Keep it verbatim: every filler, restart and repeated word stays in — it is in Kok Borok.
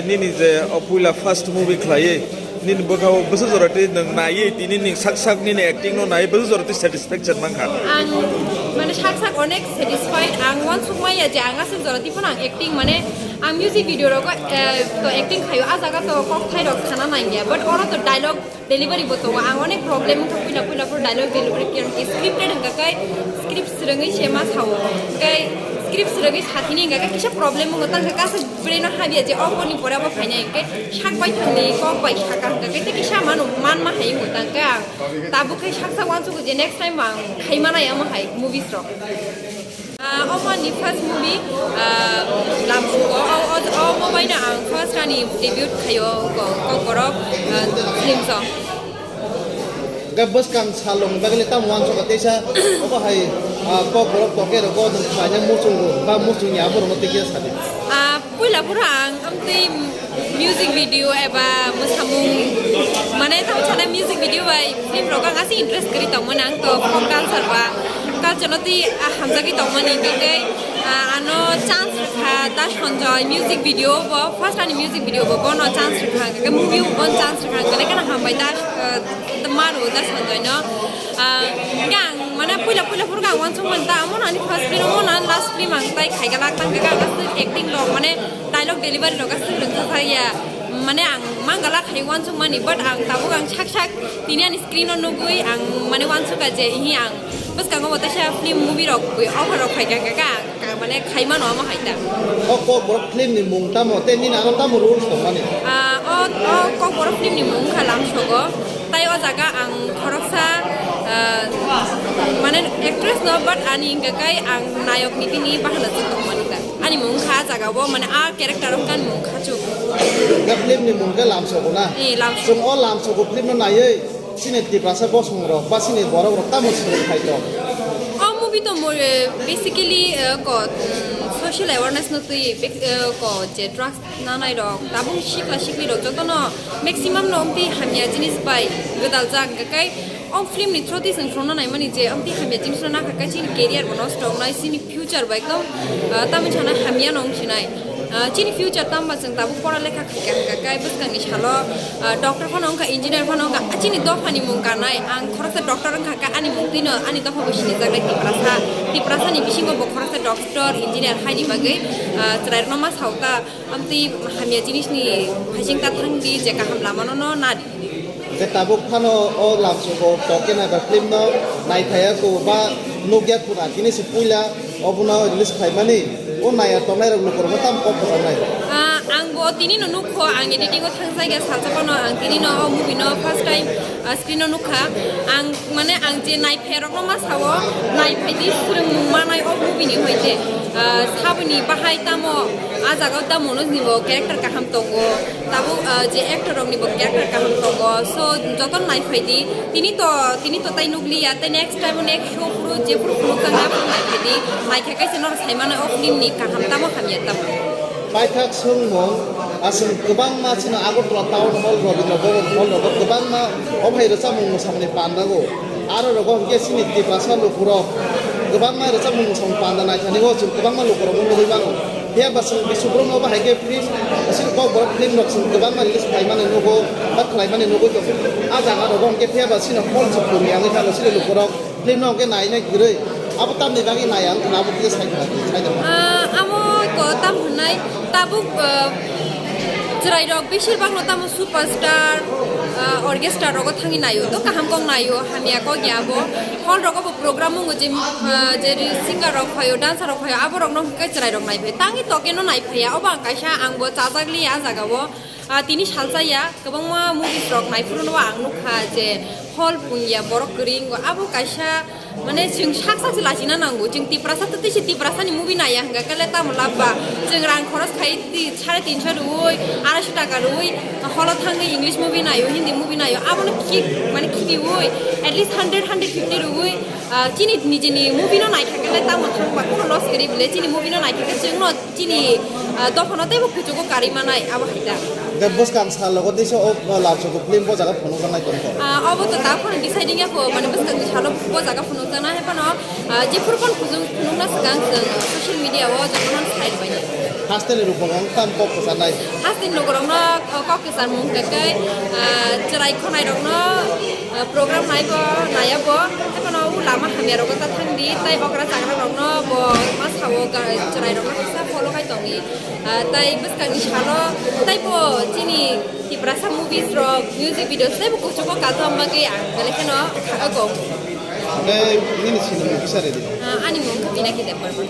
Nini je o puila first movie khlaiwi, nini bwkhao bwswk jora twi nwng naiwi tini ning sak sak nini acting no naiwi bwswk jora twi satisfaction mankha? Ang mane sak sak onek satisfied, ang uansuk maya je ang aswk jora twi phano ang acting mane ang music video rogo, eh, to acting khaio, a jaga to kok thai rok sana nangya, but oro to dialogue delivery bo tongo, ang onek problem wngkha puila puila phuru dialogue delivery, kiyan ki scripted hwnkha khe script swrwngwi se ma sao, hwnkhe script swrwngwi sathini hwnkha khe kisa problem wngo, tangkha kaisa brain o habya je o boni pore bo phainai, hwnkhe sak bai thangni kok bai saka hwnkha khe tei kisa mano manma hai wngo, tangkhe ang tabuk khe sak sak uansukgo je next time ang khai manai omo hai movies rok. Ah, omo ani first movie, ah, Lamsugo. O, o, o, omo baino ang first ani debut khaio ko-, Kokborok, ah, film song. Hwnkhe bwskang salrokni bagwi le tamo uansukha teisa, obo hai, ah, Kokborok toke rokno nwng khlaina muchungo ba muchungya aborokno tei kisa sadi. Ah, puila phuru ang amtwi music video eba mwsamung, mane tamo sana music video bai film rok ang aswk interest kwrwi tongmani, ang to folk culture ba culture no twi, ah, hamjagwi tongmani, hwnkhe, ah, ano chance rwkha Da Sanjoy music video bo, first ani music video bo bono chance rwkha, hwnkhe movie bo bono chance rwkha, hwnkhe kana hambai Da, ah, Maru Da Sanjoy no, ah, hwnkhe ang mane puila puila phuru ang uansukmani ta, amo ani first film, amo ani last film ang tai khaika lak tang kha, ang aswk acting rok mane dialogue delivery rok aswk rwngthok ya, mane ang mangala khai uansukmani, but ang tabuk ang sak sak tini ani screen o nugwi ang mane uansukha je hi ang bwskango bo teisa film movie rok offer rok phaikha kha, kha, mane khai mano omo hai ta. O Kokborok film ni mung tamo tei nini ano tamo roles tongmani? Ah, o, o Kokborok film ni mung wngkha Lamsogo. Tai o jaga ang khoroksa, ah, mane actress no, but ani hwnkha khe ang nayok ni bini bahana se tongmani ta. Ani mung wngkha a jaga o, mane a character wngkha ani mung wngkha chuk. Hwnkhe film ni mung khe Lamsogo na? Eh, Lamsogo. Chwng o Lamsogo film no naiwi chini Tiprasa bosong rok ba chini borok rok tamo swrwng khai tong? O movie to mo-, eh, basically, eh, ko, mm, social awareness no twi bek-, eh, ko je drugs nanai rok, tabuk sikla sikli rok jotono maximum no omtwi hamya jinis bai gwdal jak, hwnkhe kai o film ni through twi chwng phunukna naimani je omtwi hamya jinis no nakha kai chini career bo nosto wngnai, chini future bo ekdom, ah, tamni sana hamya no wngsinai. Ah, chini future tamo ba chwng tabuk pora lekha khaikha hwnkha kai bwskangni salo, ah, doctor phano wngkha, engineer phano wngkha, chini dophani mung kanai, ang khoroksa doctor wngkha khe ani mung twino ani dopha bo sinijak lai Tiprasa, Tiprasa ni bisingo bo khoroksa doctor, engineer haini bagwi, ah, chwrairokno ma sao ta. Amtwi hamya jinisni phaising ta thangdi, je kaham lamano no nadi. Hwnkhe tabuk phano o Lamsogo toke naibar film no naiphaiya ko ba nukya kuna, tini se puila obono release khlaimani, o naiya tongnai rok lukurokno tamo kok kwchangnai? Ah, ang bo tini no nukho, ang editing o thangjakya salsa phano ang tini no o movie no first time, ah, screen o nukha. Ang mane ang je nai Pherokno ma sao, naiphai di swrwngmung manai o movie ni hoite. Ah, saboni bahai tamo, ah jaga o tamo no ni bo character kaham tongo. Tabuk, ah, je actor rok ni bo character kaham tongo. So, joto naiphai di. Tini to, tini to tai nukliya. Tai next time, next show phuru, je phuru phunuk tang ya phuru naiphai di. Naikhe kaisa norok sai manai o film ni kaham tamo hamya tamo. Paithak swngmung, aswk kwbangma chini Agartala Town Hall, Rabindra Bhaban Hall rogo kwbangma o hai rwchapmung mwsamani pandago. Aro rogo hwnkhe chini Tiprasa lukurok kwbangma rwchapmung mwsamung panda naithani o chwng kwbangma lukurokno nugwi mano. Phiya ba chwng Biswakrom no bahai khe film, chini Kokborok film rok chwng kwbangma release khlaimani nugo, ba khlaimani nugwi tongo. A jaga rogo hwnkhe phiya ba chini hall chwng kwrwi wngwi thangwi chini lukurok film no hwnkhe naina kwrwi. Abo tamni bagwi nai ang khna abo khe sai khna sai da. Ah, amo ko tam hwnai tabuk, ah, chwrai rok besir bak no tamo superstar, ah, orchestra rogo thangwi naio, to kaham kok naio, hamya kok ya abo. Hall rogo bo program wngo je, ah, je singer rok phaio, dancer rok phaio, abo rok no hwnkhe chwrai rok naiphai. Tangwi toke no naiphaiya, obo ang kaisa ang bo chajak liya a jaga o. Ah, tini salsa ya, kwbangma movies rok naiphuru no ang nukha je hall pungya borok kwrwi wngo. Abo kaisa, mane, chwng sak sak se lachina nango. Chwng Tiprasa to tei se Tiprasa ni movie naiya hwnkha khe le tamo lab ba? Chwng rang khoros khai ti-, sare tinso rwui, araiso taka rwui, hall o thangwi English movie naio, Hindi movie naio. Abono khi-, mane, khibiui at least hundred, hundred fifty rwui, ah, chini nijini movie no naikha khe le tamo thangba kono loss kwrwi bwle, chini movie no naikha khe chwngno chini, ah, dophano teibo kuchugo karwi manai, abo hai da. Hwnkhe bwskang sal rogo teisa o, o Lamsogo film bo jaga phunukjaknai tongkha. Ah, obo to ta phano deciding ya kho, mane bwskangni salo bo jaga phunukjak. Nai phano, ah, jephuru phano kuchuk phunukna swkang chwng social media o jotono sai rwbaini. Hasteni rukmung ang tam kok kwcharnai. Hasteni lukurokno, ah, kok kwcharmung hwnkhe khe, ah, chwrai khonairokno, ah, program naibo naiya bo. Tei phano o lama hamyarogo ta thangdi, tei okra chakrarokno bo ma sao ga-, chwrairokno kisa follow khai tongdi. Ah, tei bwskangni salo tei bo chini Tiprasa movies rok, music videos tei bo kuchugo katham bagwi ang belai kheno kha-, gongo. Tei nini sinimung kisa redi? Ah, ani mung khe Pinaki Debbarma.